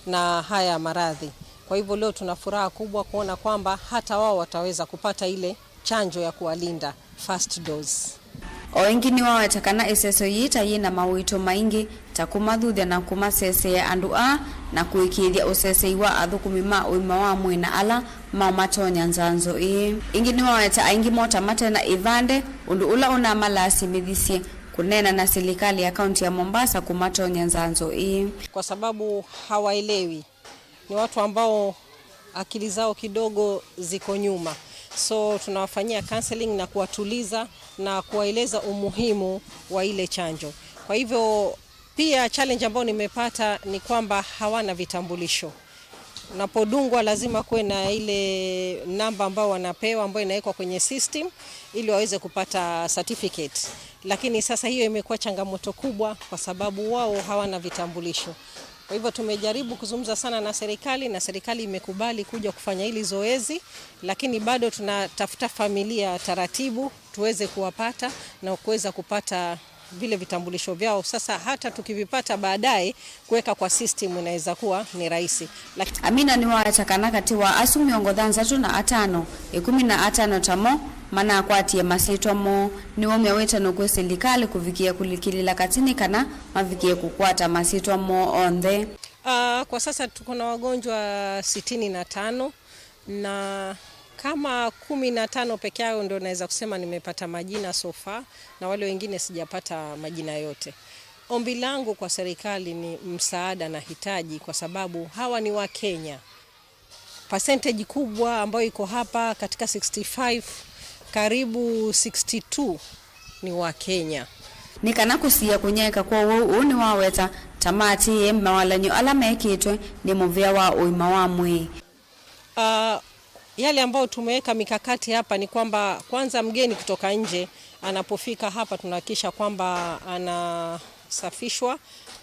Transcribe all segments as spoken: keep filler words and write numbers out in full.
na haya maradhi. Kwa hivyo leo tuna furaha kubwa kuona kwamba hata wao wataweza kupata ile chanjo ya kuwalinda, first dose. O ĩngĩ nĩwaweta kana ĩsesyo yĩĩ ta yĩna mawĩto maingĩ ta kũmathuthya na kũmasesea andũ aa na kũĩkĩĩthya ũsesei wa athũkũmi ma ũima wa mwĩĩ na ala mao matonya nzanzo ĩĩ. Ĩngĩ nĩwaweta aingĩ mo ta mate na ĩvande, ũndũ ũla ũnamalasimĩthisye kũneena na silikalĩ ya kaunti ya Mombasa kũmatonya nzanzo ĩĩ. Kwa sababu hawaelewi. Ni watu ambao akili zao kidogo ziko nyuma. So tunawafanyia counseling na kuwatuliza na kuwaeleza umuhimu wa ile chanjo. Kwa hivyo, pia challenge ambayo nimepata ni kwamba hawana vitambulisho. Unapodungwa lazima kuwe na ile namba ambayo wanapewa, ambayo inawekwa kwenye system ili waweze kupata certificate. Lakini sasa hiyo imekuwa changamoto kubwa kwa sababu wao hawana vitambulisho. Kwa hivyo tumejaribu kuzungumza sana na serikali na serikali imekubali kuja kufanya hili zoezi, lakini bado tunatafuta familia taratibu tuweze kuwapata na kuweza kupata vile vitambulisho vyao. Sasa hata tukivipata baadaye, kuweka kwa system inaweza kuwa ni rahisi. Lak- Amina nĩwaweta kana katĩ wa asu mĩongo thanthatũ na atano, ĩkũmi na atano tamo manakwatie masyĩtwa moo. Nĩwaumya wĩtano kwĩ silikalĩ kũvikĩa kũlikĩlĩla katĩ nĩ kana mavikĩe kũkwata masyĩtwa moo onthe. Ah, kwa sasa tuko na wagonjwa sitini na tano na kama kumi na tano peke yao ndio naweza kusema nimepata majina so far, na wale wengine sijapata majina yote. Ombi langu kwa serikali ni msaada na hitaji, kwa sababu hawa ni wa Kenya. Percentage kubwa ambayo iko hapa katika sixty-five, karibu sixty-two ni wa Kenya. Nĩ kana kũsiĩa kũnyaĩĩka kwa ũwau ũũ nĩwaweta ta maatĩĩe mawalany'o ala mekĩtwe nĩ mũvĩa wa ũima wa mwĩĩ. Ah, yale ambayo tumeweka mikakati hapa ni kwamba kwanza mgeni kutoka nje anapofika hapa tunahakikisha kwamba anasafishwa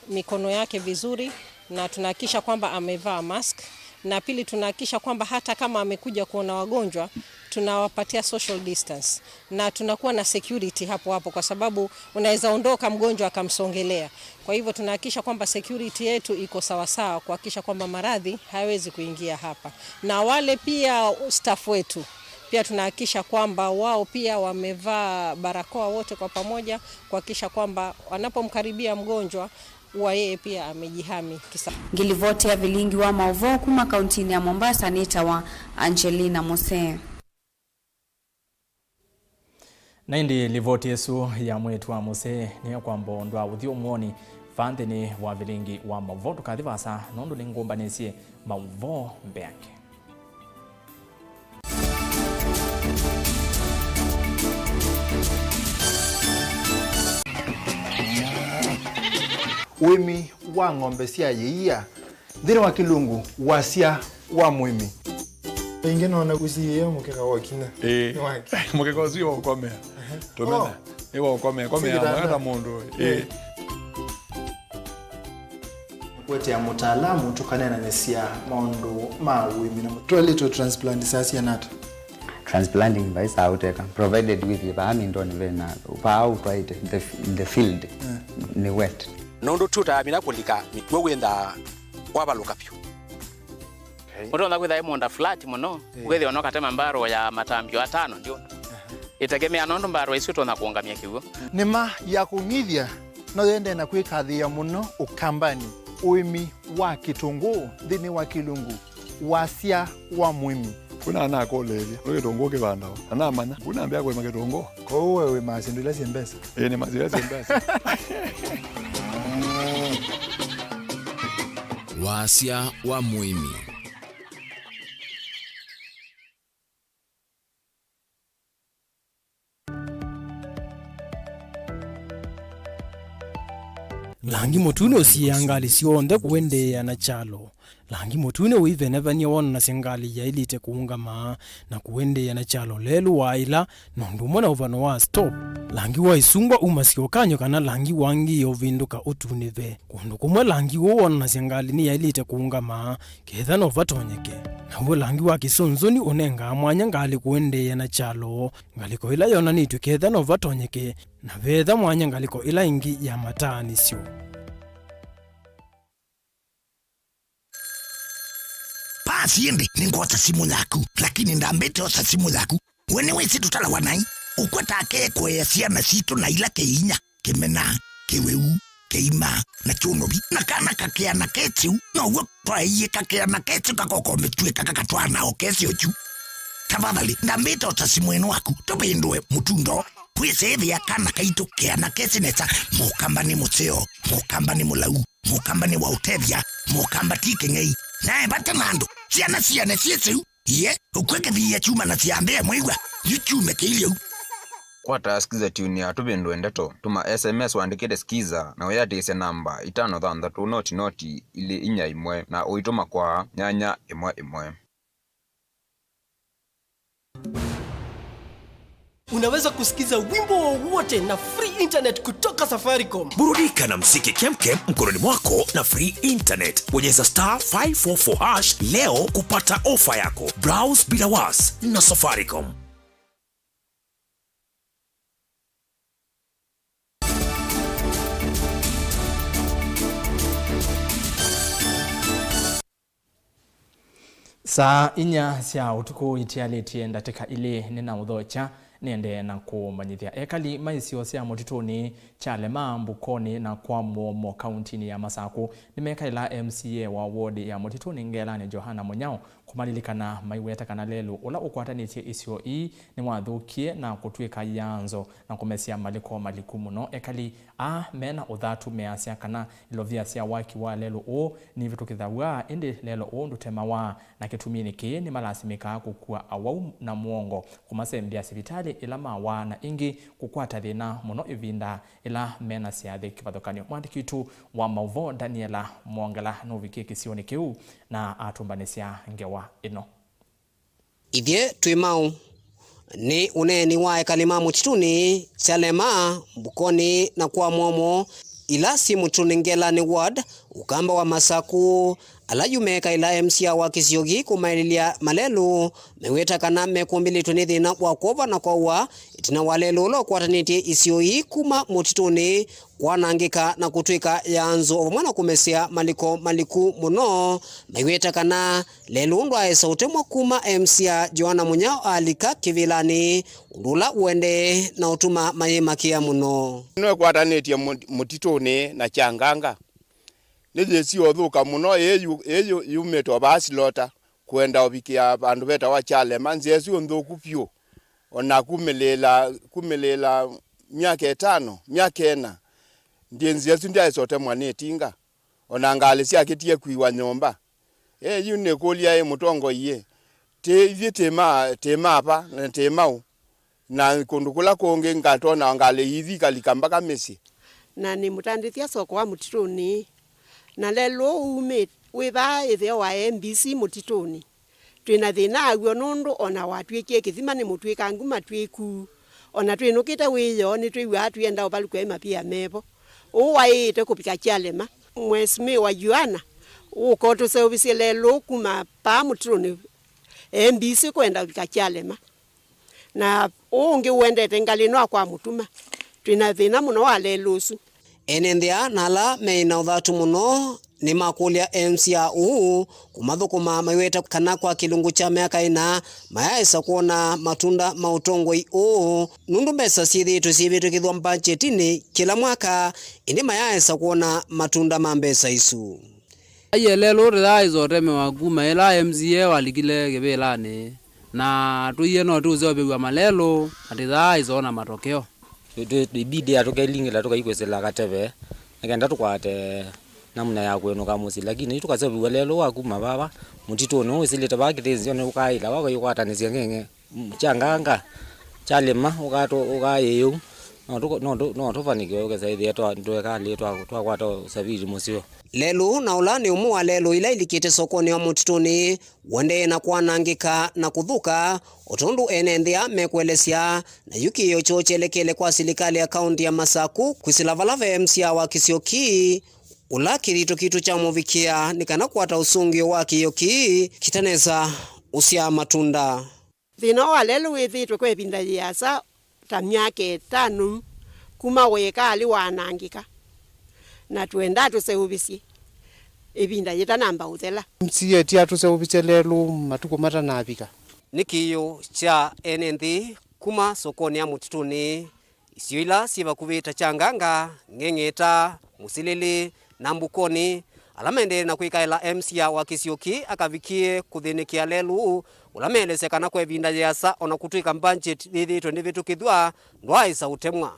mikono yake vizuri na tunahakikisha kwamba amevaa mask, na pili tunahakikisha kwamba hata kama amekuja kuona wagonjwa tunawapatia social distance na tunakuwa na security hapo hapo, kwa sababu unaweza ondoka mgonjwa akamsongelea. Kwa hivyo tunahakikisha kwamba security yetu iko sawasawa kuhakikisha kwamba maradhi hayawezi kuingia hapa, na wale pia staff wetu pia tunahakikisha kwamba wao pia wamevaa barakoa wote kwa pamoja kuhakikisha kwamba wanapomkaribia mgonjwa huwa yeye pia amejihami kisa. Ngilivoti ya vilingi wa maũvoo kuma kauntinĩ ya Mombasa nĩtawa Angelina Musee. Na ĩndĩ livoti ĩsu ya mwĩĩtu wa Mũsee nĩyo kwamba ũndũ wa ũthyũ mwoni vaa nthĩnĩ wa vilingi wa maũvoo. Ndũkathi vaasa nũndũ nĩngũmbanĩsye maũvoo mbeange. Ũĩmi wa ng'ombe sya yĩia. Nthĩnĩ wa Kĩlungu, wasya wa mũĩmi. Ĩngĩ nona ũsiĩĩe mũkeka wa kinya. Ĩĩ. Nĩ wake. Mũkeka ũsu wĩ wa ũkomea. Tũmena. Oh. Nĩ wa ũkomea. Komea. Sĩ kĩtanda. Weka mũndũ. Ĩĩ. Ĩĩ. Kũetea mũtaalamu tũkaneenanĩsya maũndũ ma ũĩmi na mũtwaĩlĩtwe transplant saa siana ata? Transplanting vai saa ũteka, provided with vaa mindoni vena, vaa ũtwaĩte, the, the field, eh, nĩ wet. Nũndũ tũtaamina kũlika mĩkw'ũ wĩnthaa wavalũka vyũ. Okay. Ũtonya kwĩtha ĩ mũũnda flat mũno, eh, ũkethĩa ona ũkatema mbarũ ya matambio atano ndio. Aha. Ĩtegemea nũndũ mbarũ ĩsu ĩtonya kũũngamya kĩw'ũ. Nĩma ya kũng'ithya no yendee na kwĩkathĩĩa mũno Ũkambanĩ, ũĩmi wa kĩtũngũũ nthĩnĩ wa Kĩlungu. Wasya wa mũĩmi. Kuna anakũlĩĩlya, nĩ kĩtũngũũ kĩvandawa? Na namanya, kuna ambĩa kũĩma kĩtũngũũ. Kwoou we wĩmaa syĩndũ ila syĩ mbesa? Ĩĩ, nĩmaa syĩndũ ila syĩ mbesa. Wasya wa mũĩmi. Langi mũtune ũsiĩaa ngalĩ syonthe kũendeea na kyalo. Langi mũtune ũivenevany'a wonanasya ngalĩ yaĩlĩte kũũngama na kũendeea na kyalo lelũ wa ĩla, na ũndũ ũmwe na ũvano wa stop. Langi wa ĩsungwa umasya ũkany'o kana langi wangĩĩe ũvĩndũka ũtunĩve. Kũndũ kũmwe langi ũũ wonanasya ngalĩ nĩyaĩlĩte kũũngama, ketha no vatonyeke. Naw'o langi wa kĩsũnzũni ũnengaa mwanya ngalĩ kũendeea na kyalo, ngalĩko ĩla yonanĩtw'e ketha no vatonyeke, na veetha mwanya ngalĩko ĩla ĩngĩ ya mataanĩsyo. Asi ĩndĩ nĩngwosa simũ yaku, lakini ndambĩte osa simũ yaku. We nĩwĩsĩ tũtalawa naĩ? Ũkwata akee kũea syana sitũ na ila kĩinya, kĩmena, kĩwĩu, kĩima, na kyũnovi. Na kana kakea na kesi ũu, now'o twaeie kakea na kesi ũu kakoko mĩtw'ĩka kakatwaa na o kesi ũkyu. Tafadhali, ndambĩte osa simũ ĩno waku, tũvĩndũe mũtundo. Kwĩsĩĩthĩa kana kaitũ kea na kesi nesa, mũkamba nĩ mũseo, mũkamba nĩ mũlau, mũkamba nĩ wa ũtethya, mũkamba ti kĩng'ei. Nae vata na andũ, syana siane syĩsĩ ũu. Iye, ũkw'e kĩthiia kyuma na syambĩa mwĩw'a, yu kyume kĩilye ũu. Kwata Skiza Tune ya Tũvĩndũe Ndeto, tũma S M S wandĩkĩte Skiza na ũyĩatĩĩsya namba itano thanthatũ noti noti ilĩ inya ĩmwe na ũitũma kwa nyanya ĩmwe ĩmwe. Unaweza kusikiza wimbo wowote na free internet kutoka Safaricom. Burudika na muziki kemkem mkononi mwako na free internet. Bonyeza star five four four hash leo kupata ofa yako. Browse bila was na Safaricom. Saa inya sya ũtukũ itialĩtye ndatĩka ilĩ nĩnaũthokya nĩendee na kũmanyĩthya. Ekali ma isio sya mũtitũnĩ Kyalema, Mbukoni na kwa Mũomo kauntinĩ ya Masakũ nĩmekaĩla M C A wa ward ya Mũtitũnĩ Ngelanĩ Johana Mũnyao kũmalilikana maiweta kana lelũ ũla ũkwatanĩtye isio ii nĩwathũkie na kũtw'ĩka yanzo na kũmesya malĩko maliku mũno. Ekali aa mena ũthatu measya kana ilovia sya waki wa lelũ ũũ nivĩtũkĩthaw'a, ĩndĩ lelũ ũũ ndũtemawa, na kĩtuminĩ kĩĩ nĩmalasimĩkaa kũkua awau na mũongo kũmasembea sivitalĩ ĩla mawaa na ĩngĩ kũkwata thĩna mũno ĩvinda ĩla mena syathĩ kĩvathũkany'o. Mwandĩki witũ wa maũvoo Daniela Mwongela nũvikie kĩsionĩ kĩu na atũmbanĩsya ngewa ĩno. Ithyĩ twĩ mau. Nĩ ũneeni wa ekali ma mũtitũnĩ, Kyalema, Mbukoni na kwa Mwomo, ila syĩ Mũtitũnĩ Ngelanĩ ward, ũkamba wa Masakũ, ala yu mekaĩla M C A wa kĩsio kĩĩ kũmaĩlĩlya malelũ, meweta kana mekũmbĩlĩtwe nĩ thĩna wa kwova na kwaua, ĩtina wa lelũ ũla ũkwatanĩtye isio ii kuma mũtitũnĩ kwanangĩka na kũtw'ĩka yaanzo, o vamwe na kũmesya malĩko maliku mũno, maiweta kana lelũ ndwaaĩsa ũtemwa kuma M C A Joana Mũnyao alika kĩvĩlanĩ, ũndũ ũla ũendee na ũtuma mayĩmakĩa mũno. Nĩwekwatanĩtye mũ-, mũtitũnĩ na kyanganga. Nĩyĩsie ũthũka mũno, ĩĩ yu-, ĩĩ yu-, yumĩte o vaa Silota, kwenda ũvikĩa vandũ vetawa Kyalema. Nzĩa ĩsu nthũku vyũ, o na kumĩlĩĩla, kumĩlĩĩla myaka ĩtano, myaka ĩna, ndyĩ nzĩa ĩsu ndyaĩsa ũtemwa nĩ ĩtinga. O na ngalĩ syakĩtie kwiwa nyũmba. Ĩ, yu nĩkũlya ĩ mũtongoi ĩ, tĩ ithyĩ tĩ ma, tĩ ma va na tĩ mau, na kũndũ kũla kũngĩ ngatwona ngalĩ ithi ikalika mbaka mĩsyĩ. Na nĩ mũtandĩthya soko wa mũtitũnĩ, na lelũ ũũ umĩ-, wĩ vaa ĩtheo wa M B C mũtitũnĩ. Twĩ na thĩna aw'o nũndũ o na watw'ĩkie kĩthima nĩ mũtw'ĩkangu matw'ĩku, o na twĩnũkĩte wĩoo nĩtwĩw'aa twĩenda ũvalũkw'a ĩ mapĩa mevo. Ũũ waĩĩte kũvika Kyalema. Mheshimiwa Joana, ũka ũtũseũvĩsye lelũ kuma paa mũtitũnĩ M B C kwenda ũvika Kyalema. Na ũũ ũngĩ ũendete ngalĩ ĩno akwa mũtuma. Twĩ na thĩna mũno wa lelũ ũsu. Ene nthĩa na ala meĩ na ũthatu mũno nĩmakũlya M C A ũũ kũmathũkũma maiweta kana kwa kĩlungu kya myaka ĩna mayaaĩsa kwona matunda ma ũtongoi ũũ, nũndũ mbesa syĩthĩĩtwe syĩvĩtũkĩthw'a mbajetinĩ kĩla mwaka, ĩndĩ mayaaĩsa kwona matunda ma mbesa isu. Aiee, lelũ tũyaaĩsa ũtemewa kuma ĩla M C A walikile kĩvĩlanĩ, na tũie no tũũseũvĩw'a malelũ, na tũyaaĩsa ona matokeo. Tũ-, tũ-, tũibidi ya tũkelingĩla tũkaikwĩsĩla kateve, nĩ kenda tũkwate namna ya kũenũka mũsyĩ, lakini yu tũkaseũvĩw'a lelũ wa kuma vava mũtitũnĩ ũũ wĩsĩlĩte vaa kĩtĩnzĩonĩ, ũkaĩla wakaikwatanĩsya ng'eng'e. Mm, kyanganga, kyalĩma, ũkatũ-, ũkaĩĩu. No tũko-, no tũ-, no tũvanĩkĩwe ũkesa ĩthĩa twa-, twekalĩe twa-, twakwata ũsavili mũseo. Lelũ na ũla nĩ ũmwe wa lelũ ila ilikĩte sokonĩ wa mũtitũnĩ, ũendee na kwanangĩka na kũthũka, o tondũ ene nthĩa mekũelesya, na yu kĩĩo kyoo kyelekele kwa silikalĩ ya kaũntĩ ya Masakũ kwĩsĩla vala ve M C A wa kĩsio kĩĩ, ũla kĩthito kitũ kyamũvikĩa nĩ kana kũkwata ũsũngĩo wa kĩĩo kĩĩ kĩtanesa ũsyaa matunda. Thĩna wa lelũ wĩthĩĩtwe kwa ĩvinda yĩasa ta myaka ĩtano kuma wekalĩ waanangĩka, na twendaa tũseũvĩsye. ĩvinda yĩtanamba ũthela. M C A ti atũseũvĩsye lelũ matukũ matanavika. Nĩ kĩĩo kya ene nthĩ kuma sokonĩ ya Mũtitũnĩ, isio ila syĩ vakuvĩ ta Kyanganga, Ng'eng'eta, Mũsilĩlĩ na Mbukonĩ, ala maendee na kwĩkaĩla M C A wa kĩsio kĩĩ akavikie kũthĩnĩkĩa lelũ, ũla meelesya kana kwa ĩvinda yĩasa, o na kũtw'ĩka mbanjeti yĩthĩĩtwe ndĩvĩtũkĩthw'a, ndwaaĩsa ũtemwa.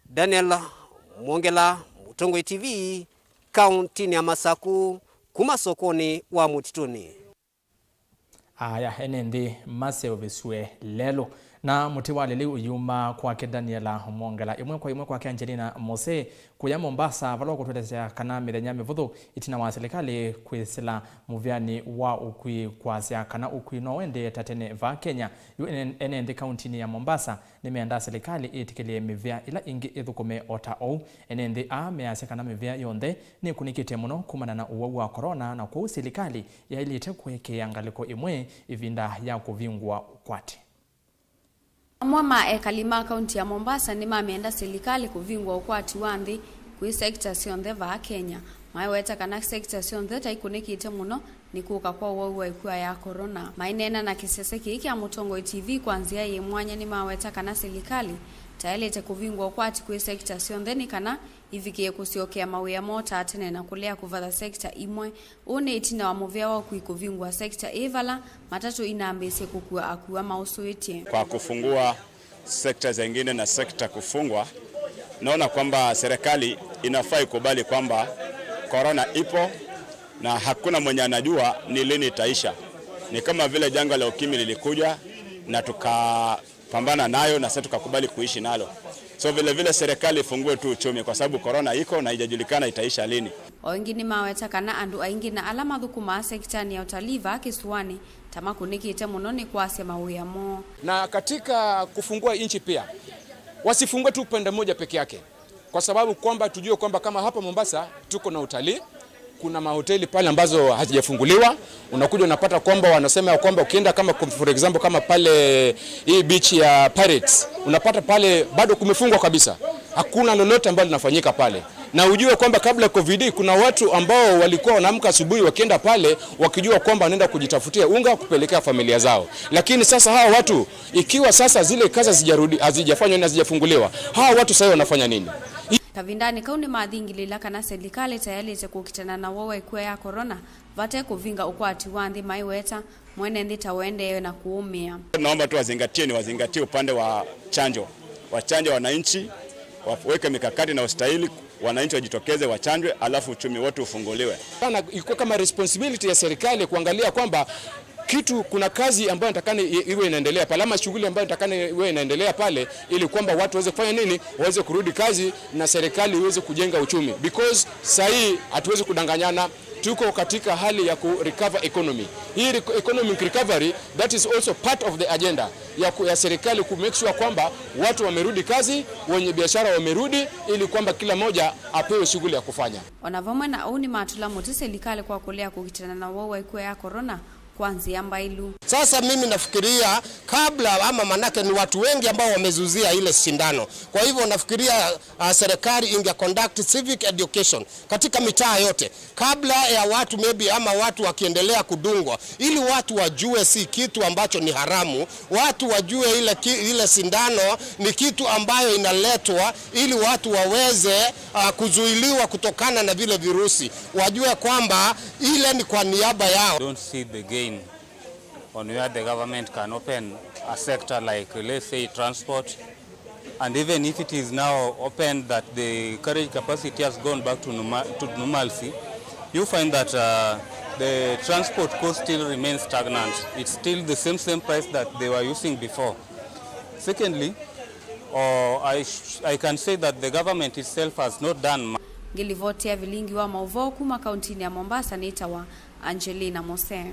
Daniel Mwongela, Mũtongoi T V, kaũntĩnĩ ya Masaku, kuma sokonĩ wa Mũtitũnĩ. Aya, ene nthĩ maseũvĩsw'e lelũ. Na mũtĩ wa lĩlĩ ũyuma kwake Daniela Mwongela, ĩmwe kwa ĩmwe kwake Angelina Mose, kũya Mombasa, vala ũkũtũelesya kana mĩthenya mĩvũthũ ĩtina wa silikalĩ kwĩsĩla mũvĩanĩ wa ũkui kwasya kana ũkui no ũendee ta tene vaa Kenya. Yu ene, ene nthĩ kaũntĩnĩ ya Mombasa nĩmendaa silikalĩ ĩtĩkĩlĩe mĩvĩa ĩla ĩngĩ ĩthũkũme o ta ũu. Ene nthĩ aa measya kana mĩvĩa yonthe nĩkunĩkĩte mũno kumana na ũwau wa corona, na kwoou silikalĩ yaĩlĩte kũekea ngalĩko ĩmwe ĩvinda ya kũvingũa ũkwati. Amwe ma ekali ma kaunti ya Mombasa nĩmamenda silikalĩ kũvingũa ũkwati wa nthĩ kwĩ sekita syonthe vaa Kenya, maiweta kana sekita syonthe ta ikunĩkĩte mũno nĩ kũka kwa ũwau wa ĩkua ya corona. Maineena na kĩsese kĩĩ kya Mũtongoi T V kwa nzĩa yĩ mwanya, nĩmaweta kana silikalĩ taĩlĩte kũvingũa ũkwati kwĩ sekita syonthe nĩ kana ivikĩe kũsyokea mawĩa moo ta tene na kũlea kũvatha sekita imwe. Ũũ nĩ ĩtina wa mũvĩa wa ũkui kũvingũa sekita ĩĩ vala matatũ inambĩĩsye kũkua akua mausũĩtye. Kwa kufungua sekta zingine na sekta kufungwa, naona kwamba serikali inafaa ikubali kwamba korona ipo na hakuna mwenye anajua ni lini itaisha. Ni kama vile janga la ukimwi lilikuja na tukapambana nayo na sasa tukakubali kuishi nalo. So vile vile serikali ifungue tu uchumi kwa sababu korona iko na haijajulikana itaisha lini. O ĩngĩ nĩmaweta kana andũ aingĩ na ala mathũkũmaa sekitanĩ ya ũtalii vaa kĩsũanĩ ta makũnĩkĩte mũno nĩ kwasya mawĩa moo. Na katika kufungua nchi pia, wasifungue tu upande mmoja peke yake, kwa sababu kwamba tujue kwamba kama hapa Mombasa tuko na utalii, kuna mahoteli pale ambazo hazijafunguliwa. Unakuja unapata kwamba wanasema ya kwamba ukienda kama, for example, kama pale hii beach ya Pirates, unapata pale bado kumefungwa kabisa, hakuna lolote ambalo linafanyika pale. Na ujue kwamba kabla ya covid, kuna watu ambao walikuwa wanaamka asubuhi wakienda pale wakijua kwamba wanaenda kujitafutia unga kupelekea familia zao. Lakini sasa hawa watu, ikiwa sasa zile kazi hazijarudi, hazijafanywa na hazijafunguliwa, hawa watu sasa wanafanya nini? Kavindanĩ kau nĩmathingilĩla kana silikalĩ tayaĩlĩte kũkitana na ũwau wa ĩkua ya corona vate kũvinga ũkwati wa nthĩ, maiweta mwene nthĩ ta ũendee na kũũmĩa. Naomba tu wazingatie, ni wazingatie upande wa chanjo, wachanje wananchi, waweke mikakati na ustahili, wananchi wajitokeze wachanjwe, alafu uchumi wote ufunguliwe. Sana ikuwe kama responsibility ya serikali kuangalia kwamba kitu, kuna kazi ambayo inatakana i-, iwe inaendelea pale, ama shughuli ambayo inatakana iwe inaendelea pale, ili kwamba watu waweze kufanya nini? Waweze kurudi kazi na serikali iweze kujenga uchumi, because saa hii hatuwezi kudanganyana. Tuko katika hali ya ku recover economy. Hii rec-, economic recovery, that is also part of the agenda ya ku-, ya serikali ku make sure kwamba watu wamerudi kazi, wenye biashara wamerudi, ili kwamba kila moja apewe shughuli ya kufanya. O na vamwe na ũu, nĩmatũla mũtĩ silikalĩ kwa kũlea kũkitana na ũwau wa ĩkua ya corona kwa nzĩa mbaĩlu. Sasa mimi nafikiria kabla, ama manake ni watu wengi ambao wamezuzia ile sindano. Kwa hivyo nafikiria, uh, serikali inge conduct civic education katika mitaa yote, kabla ya watu maybe, ama watu wakiendelea kudungwa, ili watu wajue si kitu ambacho ni haramu, watu wajue ile ki-, ile sindano ni kitu ambayo inaletwa ili watu waweze, uh, kuzuiliwa kutokana na vile virusi, wajue kwamba ile ni kwa niaba yao. Don't see the gain on where the government can open a sector like, let's say, transport. And even if it is now open that the carriage capacity has gone back to norma-, to normalcy, you find that, uh, the transport cost still remains stagnant. It's still the same, same price that they were using before. Secondly, uh, I sh-, I can say that the government itself has not done much. Ngĩlivotia vilingi wa maũvoo kuma kauntinĩ ya Mombasa nĩtawa Angelina Mose.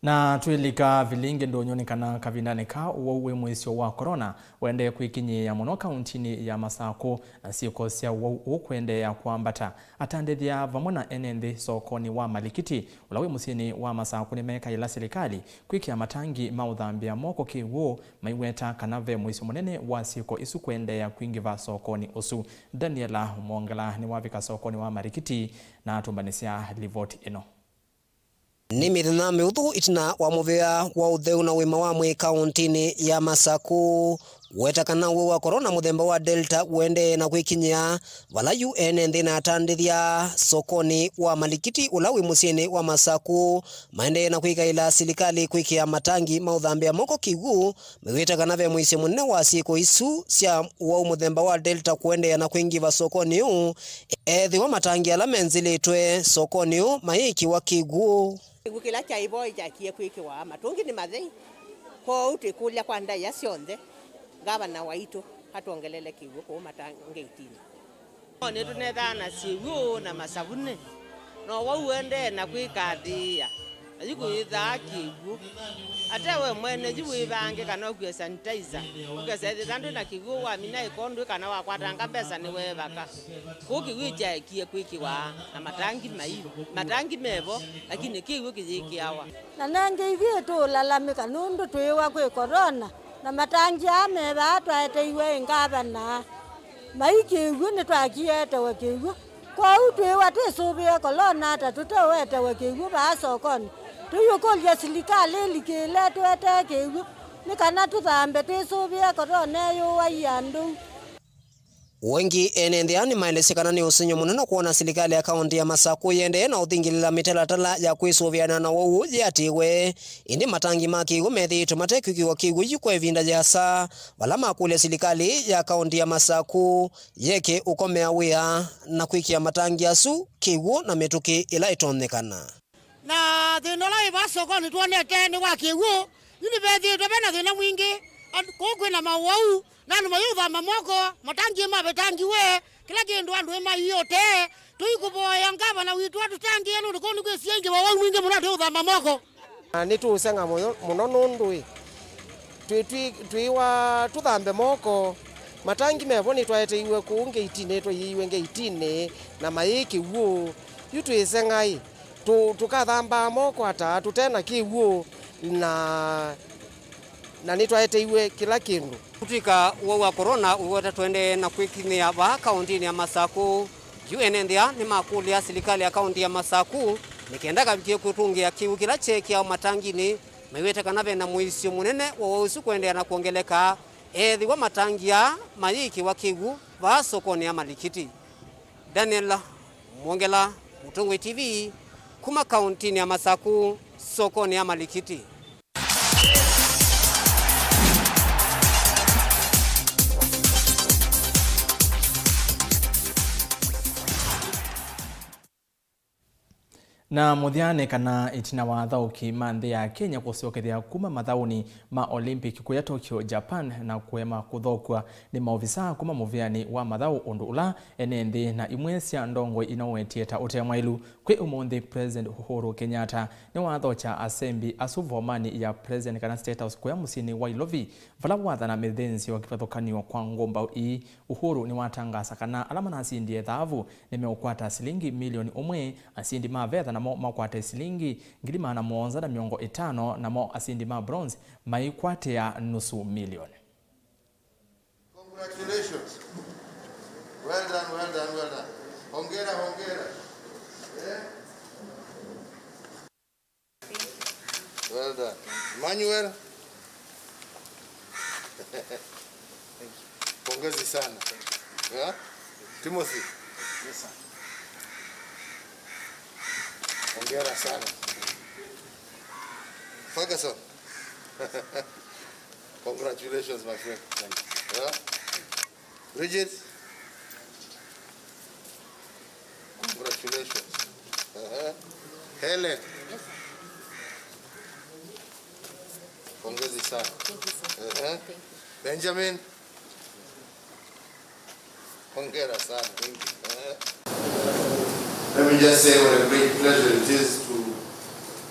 Na twĩlika vilingi ndũnyũ nĩ kana kavindanĩ ka ũwau wĩ mũisyo wa corona ũendee kwĩkinyĩĩa mũno kauntinĩ ya Masakũ, na syĩko sya ũwau ũũ kũendeea kwambata. Atandĩthya vamwe na ene nthĩ sokonĩ wa Malikiti, ũla wĩ mũsyĩnĩ wa Masakũ, nĩmekaĩla silikalĩ kwĩkĩa matangi ma ũthambĩa moko kĩw'ũ, maiweta kana ve mũisyo mũnene wa syĩko isu kũendeea kwingĩva sokonĩ ũsu. Daniela Mwongela nĩwavika sokonĩ wa Malikiti na atũmbanĩsya livoti ĩno. Nĩ mĩthenya mĩũthũ ĩtina wa mũvĩa wa ũtheu na ũima wa mwĩĩ kauntinĩ ya Masakũ kũweta kana ũwau wa corona mũthemba wa Delta ũendee na kwĩkinyĩa, vala yu ene nthĩ na atandĩthya sokonĩ wa Malikiti ũla wĩ mũsyĩnĩ wa Masakũ maendee na kwĩkaĩla silikalĩ kwĩkĩa matangi ma ũthambĩa moko kĩw'ũ, maiweta kana ve mũisyo mũnene wa syĩko isu sya ũwau mũthemba wa Delta kũendeea na kwĩngĩva sokonĩ ũũ, ethĩwa matangi ala menzĩlĩtwe sokonĩ ũũ mayĩkĩwa kĩw'ũ. Kĩw'ũ kĩla kyaĩ vo kyakie kwĩkĩwa matũngi nĩ mathei, kwoou twĩkũlya kwa ndaĩa syonthe, ngavana waitũ atwongelele kĩw'ũ kũu mata-, ngeitinĩ. Nĩtũnethaa na syĩw'ũ na masavunĩ, na ũwau ũendee na kwĩkathĩĩa, na yu kwĩthaa kĩw'ũ. Ate we mwene yu wĩvange kana ũkue sanitizer, ũkesa ethĩwa ndwĩ na kĩw'ũ wamina ĩkondũ kana wakwatanga mbesa nĩweevaka. Kũu kĩw'ũ kyaekie kwĩkĩwa na matangi mai, matangi mevo, lakini kĩw'ũ kĩyĩkĩawa. Na nengĩ ithyĩ tũũlalamĩka nũndũ twĩĩwa kwĩ corona, na matangi aa me vaa twaeteiwe ĩ ngavana. Mai kĩw'ũ nĩtwakie etewe kĩw'ũ. Kwoou twĩĩwa twĩsũvĩe corona ata tũteũetewe kĩw'ũ vaa sokonĩ. Tũiũkũlya silikalĩ ĩlikĩĩle tũetee kĩw'ũ nĩ kana tũthambe twĩsũvĩe corona ĩyũaie andũ. Ũngĩ, ene nthĩ aa nĩmaelesye kana nĩ ũsengy'o mũnene kwona silikalĩ ya kaũntĩ ya Masakũ yĩendee na ũthingĩlĩla mĩtalatala ya kwĩsũvĩana na ũwau ũũ yĩatĩĩwe, ĩndĩ matangi ma kĩw'ũ methĩĩtwe matekwĩkĩwa kĩw'ũ yu kwa ĩvinda yĩasa, vala makũlya silikalĩ ya kaũntĩ ya Masakũ yeke ũkomea wĩa na kwĩkĩa matangi asu kĩw'ũ na mĩtũkĩ ĩla ĩtonyekana. Na thĩna ũla wĩ vaa sokonĩ twonete nĩ wa kĩw'ũ. Yu nĩvethĩĩtwe ve na thĩna mwingĩ, and-, kũu kwĩ na maũwau, na andũ mayĩũthamba moko, matangi mavetangiwe, kĩla kĩndũ andũ ĩmaiĩ ũtee. Tũikũvoya ngavana witũ atũtangĩĩe nũndũ kũu nĩkwĩsie ingĩ wawau mwingĩ mũno atĩ ũthamba moko. Na nĩtũũseng'a mũno, mũno nũndũ ĩ, twĩ, twĩ, twĩwa tũthambe moko, matangi mevo nĩtwaeteiwe kũu ngeitinĩ, twaiĩiwe ngeitinĩ na mayĩ kĩw'ũ. Yu twĩseng'a ĩ, tũ-, tũkathambaa moko ata tũte na kĩw'ũ na, na nĩtwaeteiwe kĩla kĩndũ? Kũtw'ĩka ũwau wa corona ũiweta tũendee na kwĩkinyĩa vaa kaũntĩnĩ ya Masakũ, yu ene nthĩ aa nĩmakũlya silikalĩ ya kaũntĩ ya Masakũ nĩ kenda kavikie kũtũngĩa kĩw'ũ kĩla kyeekĩawa matanginĩ, maiweta kana ve na mũisyo mũnene wa ũwau ũsu kũendeea na kwongeleka ethĩwa matangi aa mayĩkĩwa kĩw'ũ vaa sokonĩ ya Malikiti. Daniel Mwongela, Mũtongoi T V, kuma kaũntĩnĩ ya Masakũ, sokonĩ ya Malikiti. Na mũthya nĩ kana ĩtina wa athaũki ma nthĩ ya Kenya kũsyokethya kuma mathaũnĩ ma Olympic kũya Tokyo, Japan, na kũema kũthokw'a nĩ maovisaa kuma mũvĩanĩ wa mathaũ, ũndũ ũla ene nthĩ na imwe sya ndongoi inowetie ta ũte mwaĩlu. Kwĩ ũmũnthĩ, President Uhuru Kenyatta nĩwathokya asembi asu vomanĩ ya President kana State House kũya mũsyĩnĩ wa Ilovi, vala wathana mĩthĩnzĩo kĩvathũkany'o kwa ngũmbaũ ii. Uhuru nĩwatangaasa kana ala manasindie thaavu nĩmeũkwata silingi milioni ũmwe, asindi ma vetha namo makwate silingi ngili maana mũonza na mĩongo ĩtano, namo asindi ma bronze maikwatĩa nusu milioni. Congratulations. Well done, well done, well done. Hongera, hongera. Eh? Well done. Emmanuel. Pongezi sana. Yeah? Timothy. Yes, sir. Hongera sana. Ferguson. Congratulations, my friend. Thank you. Yeah? Bridget, congratulations. Ehe. Helen. Yes, sir. Pongezi sana. Thank you, sir. Ehe. Thank you. Benjamin. Hongera sana. Thank you. Ehe. Let me just say what a great pleasure it is to,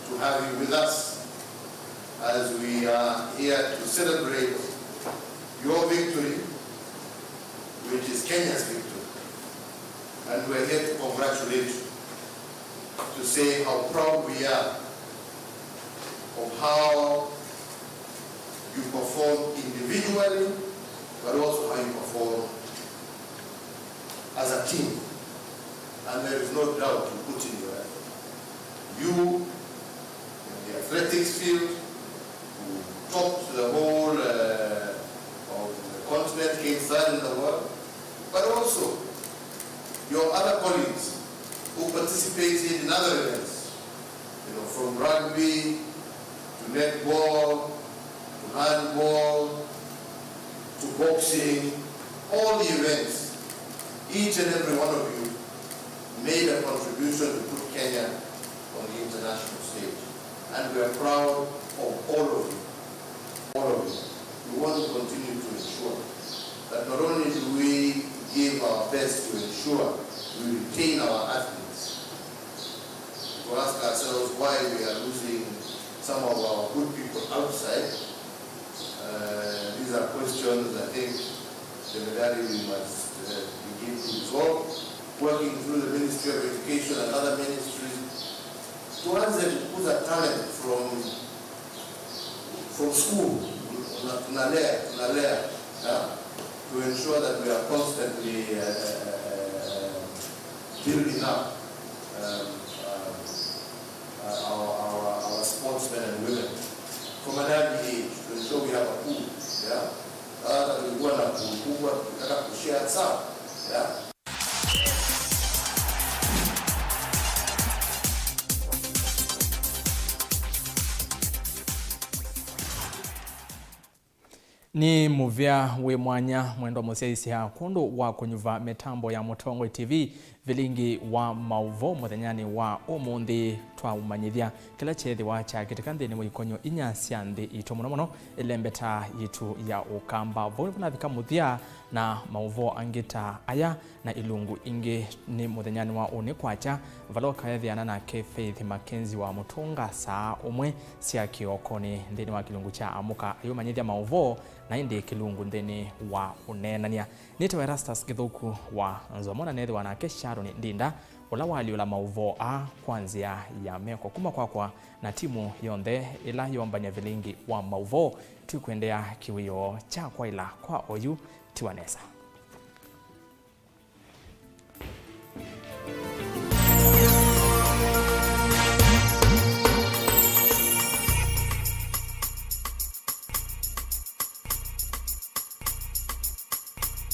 to have you with us. As we are here to celebrate your victory, which is Kenya's victory, and we're here to congratulate you, to say how proud we are of how you perform individually, but also how you perform as a team. And there is no doubt you put in your effort. You, in the athletics field, who topped the whole uh, of the continent, came third in the world, but also your other colleagues who participated in other events, you know, from rugby to netball to handball to boxing, all the events, each and every one of you made a contribution to put Kenya on the international stage. And we are proud of all of you. All of you. We want to continue to ensure that not only do we give our best to ensure we retain our athletes, to ask ourselves why we are losing some of our good people outside. Uh, these are questions I think Jemedari, we must uh, begin to resolve, working through the Ministry of Education and other ministries, tuanze kukuza talent from from school. Tuna- tunalea tunalea, yeah, to ensure that we are constantly uh, uh, uh, building up um, um, uh, our, our, our sportsmen and women from an early age to ensure we have a pool, yeah. Hata tulikuwa na pool kubwa, tukitaka kushare, sawa, yeah. Nĩ mũvea wĩ mwanya, mwendwa mũsyaĩĩsya, kwondũ wa kũnyuva mĩtambo ya Mũtongoi T V, vilingi wa maũvoo mũthenyanĩ wa ũmũnthĩ. Twaũmanyĩthya kĩla kyeethĩwa kyakĩtĩka nthĩnĩ wa ikonyo inya sya nthĩ itũ, mũno mũno ĩlembeta yitũ ya Ũkamba. Vau nĩvo navika mũthya na maũvoo angĩ ta aya na ilungu ingĩ nĩ mũthenyanĩ wa ũnĩ kwakya, vala ũkaethĩana nake Faith Mackenzie wa Mũtũnga saa ũmwe sya kĩokonĩ nthĩnĩ wa kĩlungu kya Amũka, ayũmanyĩthya maũvoo, na ĩndĩ kĩlungu nthĩnĩ wa Ũneenany'a. Nĩtawa Erastus Gĩthũku wa Nzomo, na neethĩwa nake Sharon Ndinda, ũla waalyũla maũvoo aa kwa nzĩa ya meko. Kuma kwakwa na timu yonthe ĩla yombany'a vilingi wa maũvoo, twĩkwendea kĩwĩoo kya kwaĩla kwa oyu. Tiwa nesa.